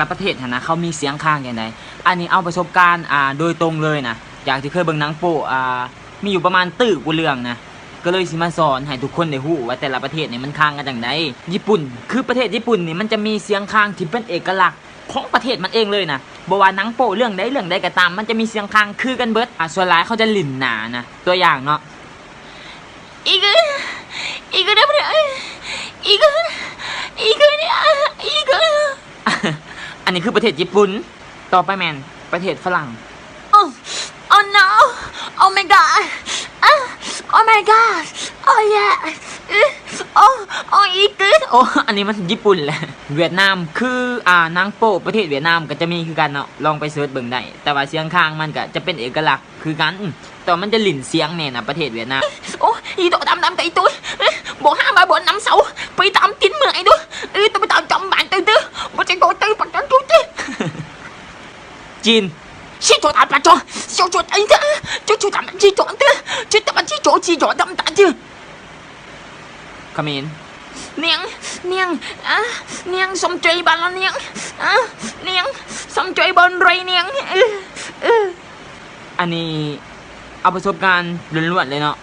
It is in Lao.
ລະປະເທດຫັ້ນນະ ເຂົາມີສຽງຄາງຈັ່ງໃດ. ອັນນີ້ເອົາປະສົບການ ອ່າ ໂດຍຕົງເລີຍນະ ຈາກທີ່ເຄີຍເບິ່ງໜັງໂປ້ ອ່າ ມີຢູ່ປະມານຕື້ກວ່າເລື່ອງນະ ກໍເລີຍຊິມາສອນໃຫ້ທຸກຄົນໄດ້ຮູ້ວ່າແຕ່ລະປະເທດນີ້ມັນຄາງກັນຈັ່ງໃດ. ຍີ່ປຸ່ນ ຄືປະເທດຍີ່ປຸ່ນນີ້ ມັນຈະມີສຽງຄາງທີ່ເປັນເອກະລັກຂອງປະເທດມັນເອງເລີຍນະ. ບໍ່ວ່າໜັງໂປ້ເລື່ອງໃດເລື່ອງໃດກໍຕາມ ມັນຈະມີສຽງຄາງຄືກັນເບິດ. ອ່າ ສ່ວນຫຼາຍເຂົາຈະຫຼິ້ນໜ້ານະ. ຕົວຢ່າງເນາະ ອີກ ອີກ ອີກ ອັນນີ້ຄືປະເທດຍີ່ປຸ່ນ. ຕໍ່ໄປແມ່ນປະເທດຝຣັ່ງ. Oh, oh no, oh my god, ah, oh my god, oh yeah, โอ้ โอ้ อีก โอ้ ອັນນີ້ມັນຍີ່ປຸ່ນແຫຼະ. ຫວຽດນາມ ຄື ອ່າ ໜັງໂປ້ປະເທດຫວຽດນາມກໍຈະມີຄືກັນເນາະ ລອງໄປເສີດເບິ່ງໄດ້ ແຕ່ວ່າສຽງຄາງມັນກໍຈະເປັນເອກະລັກຄືກັນ ແຕ່ວ່າມັນຈະຫຼິ້ນສຽງແນ່ນະ ປະເທດຫວຽດນາມ. ໂອ້ ອີໂຕດຳໆ ໄຕໂຕຍ ບໍ່ຫາວ່າບ່ອນນຳເຊົາ ໄປຕາມຕີນເມືອງໄອ້ດູ ເອີ ໂຕໄປຕາມຈຳບານໄຕໂຕຍ ບໍ່ໃຈໂຕໄຕປັກຈັນໂຕເຕ. ຈີນ ຊິໂຕຕາມປາໂຈ ຊິໂຕໄຕເຕ ຊິໂຕຕາມຊິໂຕເຕ ຊິຕາມຊິໂຕຊິໂຕດຳຕາເຕ. ຂະເໝນ ນຽງ ນຽງ ອາ ນຽງ ສົມເຈີຍບານລະນຽງ ອາ ນຽງ ສົມເຈີຍບານໄຣນຽງ ເອີ ເອີ. ອັນນີ້ເອົາປະສົບການລ້ວນໆເລີຍເນາະ.